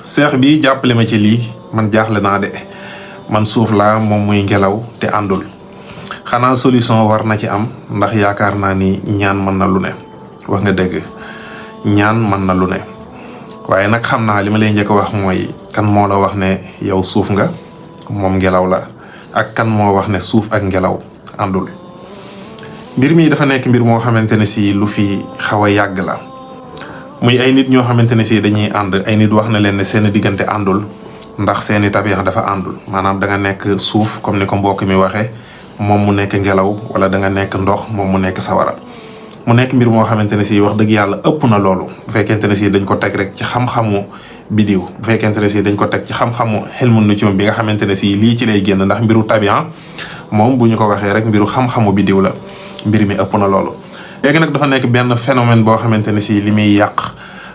seex bi jàppale ma ci lii man jaaxle naa de man suuf laa moom muy ngelaw te àndul xanaa solution war na ci am ndax yaakaar naa ni ñaan mën na lu ne wax nga dëgg ñaan mën na lu ne waaye nag xam naa li ma lay njëkk a wax mooy kan moo la wax ne yow suuf nga moom ngelaw la ak kan moo wax ne suuf ak ngelaw àndul. mbir mi dafa nekk mbir moo xamante ne si lu fi xaw a yàgg la muy ay nit ñoo xamante ne si dañuy ànd ay nit wax na leen ne seen diggante àndul ndax seeni tabiya dafa àndul maanaam da nga nekk suuf comme ni ko mbokk mi waxee moom mu nekk ngelaw wala da nga nekk ndox moom mu nekk sawara mu nekk mbir moo xamante ne si wax dëgg yàlla ëpp na loolu bu fekkente ne si dañ ko teg rek ci xam-xamu bidiw bu fekkente ne si dañ ko teg ci xam-xamu xilmu nujum bi nga xamante ne si lii ci lay génn ndax mbiru tabiya moom bu ñu ko waxee rek mbiru xam-xamu bidiw la mbir mi ëpp na loolu. léegi nag dafa nekk benn phénomène boo xamante ne si li muy yàq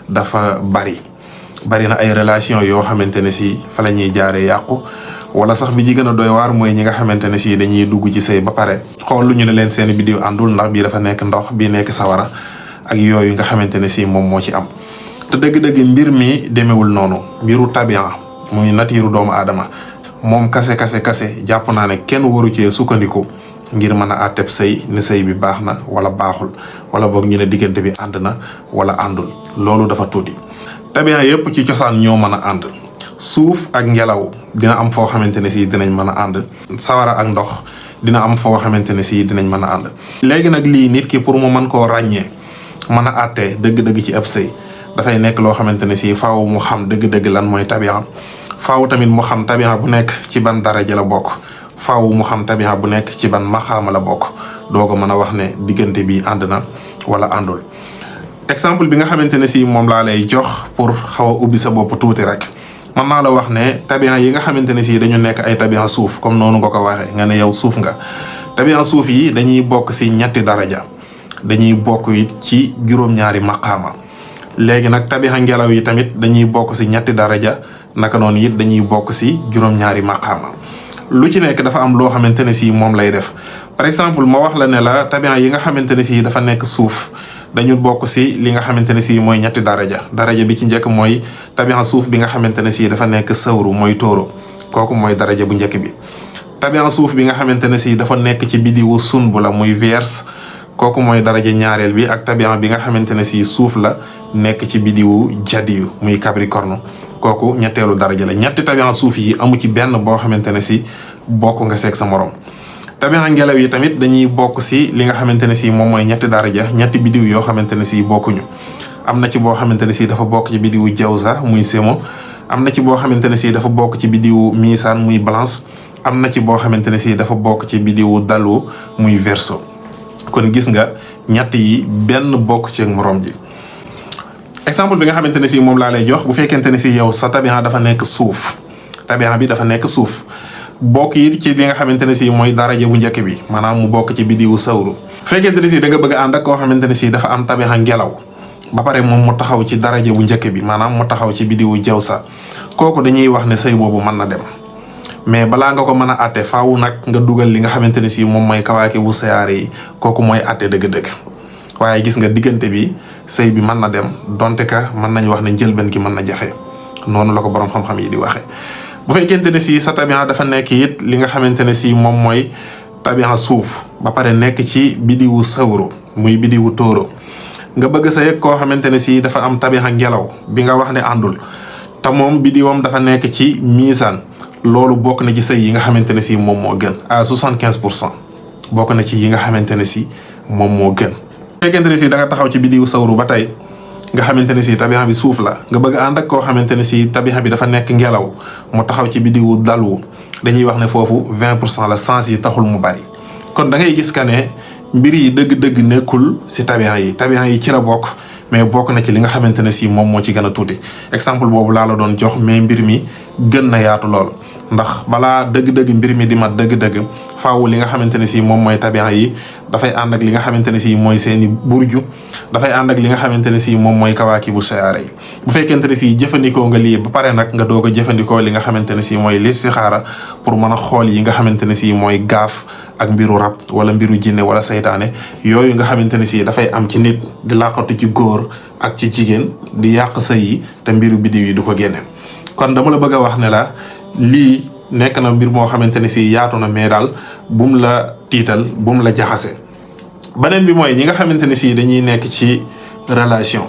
dafa bari na ay relation yoo xamante ne si fa la ñuy jaaree yàqu wala sax bi ji gën a doy waar mooy ñi nga xamante ne si dañuy dugg ci sëy ba pare xool lu ñu ne leen seen bidiw àndul ndax bii dafa nekk ndox bii nekk sawara ak yooyu nga xamante ne si moom moo ci am. te dëgg-dëgg mbir mi demewul noonu mbiru tabian muy natiiru doomu aadama moom kase jàpp naa ne kenn waru cee sukkandiku ngir mën a àtteb sëy ne sëy bi baax na wala baaxul wala boog ñu ne diggante bi ànd na wala àndul loolu dafa tuuti. tabian yëpp ci cosaan ñoo mën a ànd suuf ak ngelaw dina am foo xamante ne si dinañ mën a ànd sawara ak ndox dina am foo xamante ne si dinañ mën a ànd. léegi nag lii nit ki pour mu mën koo ràññee mën a àttee dëgg-dëgg ci ab sëy dafay nekk loo xamante ne si faaw mu xam dëgg-dëgg lan mooy tabian faaw tamit mu xam tabian bu nekk ci ban daraja la bokk. faaw mu xam tabiha bu nekk ci ban maxaama la bokk doo ko mën a wax ne diggante bi ànd na wala àndul. exemple bi nga xamante ne si moom laa lay jox pour xaw a ubbi sa bopp tuuti rek mën naa la wax ne tabiha yi nga xamante ne si dañu nekk ay tabiha suuf comme noonu nga ko waxee nga ne yow suuf nga. tabiha suuf yi dañuy bokk si ñetti daraja dañuy bokk it ci juróom-ñaari maqaama léegi nag tabiha ngelaw yi tamit dañuy bokk si ñetti daraja naka noonu it dañuy bokk si juróom-ñaari maqaama. lu ci nekk dafa am loo xamante ne si moom lay def par exemple ma wax la ne la tabian yi nga xamante ne si dafa nekk suuf dañu bokk si li nga xamante ne si mooy ñetti daraja bi ci njëkk mooy tabian suuf bi nga xamante ne si dafa nekk sawru mooy tóoro kooku mooy daraja bu njëkk bi. tabian suuf bi nga xamante ne si dafa nekk ci bidiwu sunbu la muy vierge kooku mooy daraja ñaareel bi ak tabian bi nga xamante ne si suuf la nekk ci bidiwu jadiyu muy capricorne kooku ñetteelu daraja la ñetti tabian suuf yi amu ci benn boo xamante ne si bokk nga seeg sa morom. tabian ngelaw yi tamit dañuy bokk si li nga xamante ne si moom mooy ñetti daraja ñetti bidiw yoo xamante ne si bokkuñu am na ci boo xamante ne si dafa bokk ci bidiwu jawza muy semo am na ci boo xamante ne si dafa bokk ci bidiwu misaan muy balance am na ci boo xamante ne si dafa bokk ci bidiwu dalu muy verseau kon gis nga ñett yi benn bokk ci ak morom ji. exemple bi nga xamante ne si moom laa lay jox bu fekkente ne si yow sa tabian dafa nekk suuf tabian bi dafa nekk suuf bokk yi ci li nga xamante ne si mooy daraja bu njëkk bi maanaam mu bokk ci bidiwu sawru fekkente ne si da nga bëgg a ànd ak koo xamante ne si dafa am tabian ngelaw ba pare moom mu taxaw ci daraja bu njëkk bi maanaam mu taxaw ci bidiwu jawsa kooku dañuy wax ne sëy boobu mën na dem mais balaa nga ko mën a àtte faaw nag nga dugal li nga xamante ne si moom mooy kawaaki bu sayaare yi kooku mooy àtte dëgg-dëgg. waaye gis nga diggante bi sëy bi mën na dem donte ka mën nañ wax ne njëlbeen gi mën na jafe noonu la ko borom xam-xam yi di waxee. bu fekkente ne si sa tabian dafa nekk it li nga xamante ne si moom mooy tabian suuf ba pare nekk ci bidiwu sawru muy bidiwu tóoro nga bëgg sa yëg koo xamante ne si dafa am tabian ngelaw bi nga wax ne àndul te moom bidiwam dafa nekk ci misaan loolu bokk na ci sëy yi nga xamante ne si moom moo gën à 75% bokk na ci yi nga xamante ne si moom moo gën. fekkente ne si da nga taxaw ci bidiwu sawru ba tey nga xamante ne si tabian bi suuf la nga bëgg ànd ak koo xamante ne si tabian bi dafa nekk ngelaw mu taxaw ci bidiwu dalwu dañuy wax ne foofu 20% la sens yi taxul mu bari kon da ngay gis que ne mbir yi dëgg-dëgg nekkul si tabian yi ci la bokk mais bokk na ci li nga xamante ne si moom moo ci gën a tuuti exemple boobu laa la doon jox mais mbir mi gën na yaatu lool ndax balaa dëgg-dëgg mbir mi di mat dëgg-dëgg faaw li nga xamante ne si moom mooy tabian yi dafay ànd ak li nga xamante ne si mooy seeni burju dafay ànd ak li nga xamante ne si moom mooy kawaaki bu sayaara yi bu fekkente ne si jëfandikoo nga lii ba pare nag nga doog a jëfandikoo li nga xamante ne si mooy listixaara pour mën a xool yi nga xamante ne si mooy gaaf ak mbiru rab wala mbiru jinne wala saytaane yooyu nga xamante ne si dafay am ci nit di laqatu ci góor ak ci jigéen di yàq sëy yi te mbiru biddiw yi du ko génne. kon dama la bëgg a wax ne la lii nekk na mbir moo xamante ne si yaatu na mais daal bum la tiital bum la jaxase. beneen bi mooy ñi nga xamante ne si dañuy nekk ci relation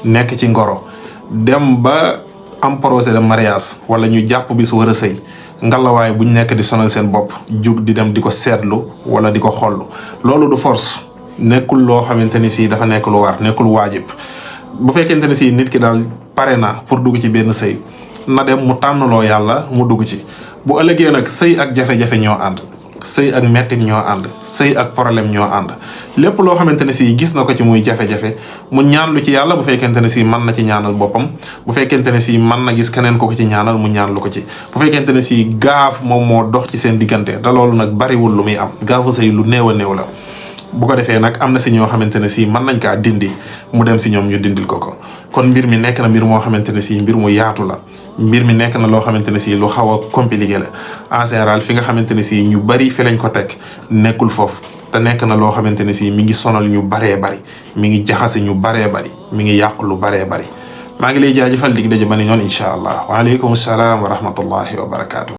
nekk ci ngoro dem ba am projet de mariage wala ñu jàpp bis war a sëy ngalawaay buñ nekk di sonal seen bopp jug di dem di ko seetlu wala di ko xollu loolu du force nekkul loo xamante ni si dafa nekk lu war nekkul waajib. bu fekkente ne si nit ki daal pare na pour dugg ci benn sëy na dem mu tànnaloo yàlla mu dugg ci bu ëllëgee nag sëy ak jafe-jafe ñoo ànd sëy ak mettit ñoo ànd sëy ak problème ñoo ànd lépp loo xamante ne si gis na ko ci muy jafe-jafe mu ñaan lu ci yàlla bu fekkente ne si mën na ci ñaanal boppam bu fekkente ne si mën na gis keneen ko ci ñaanal mu ñaan lu ko ci bu fekkente ne si gaaf moom moo dox ci seen diggante te loolu nag bariwul lu muy am gaafu sëy lu néew a néew la. bu ko defee nag am na si ñoo xamante ne si mën nañ kaa dindi mu dem si ñoom ñu dindil ko kon mbir mi nekk na mbir moo xamante ne si mbir mu yaatu la mbir mi nekk na loo xamante ne si lu xaw a compliqué la en général fi nga xamante ne si ñu bari fi lañ ko teg nekkul foofu te nekk na loo xamante ne si mi ngi sonal ñu baree bari mi ngi jaxase ñu baree bari mi ngi yàq lu baree bari maa ngi lay jaajëfal dig daje ba ne ñoon incha allah waaleykum salaam wa rahmatullahi wa barakaatu.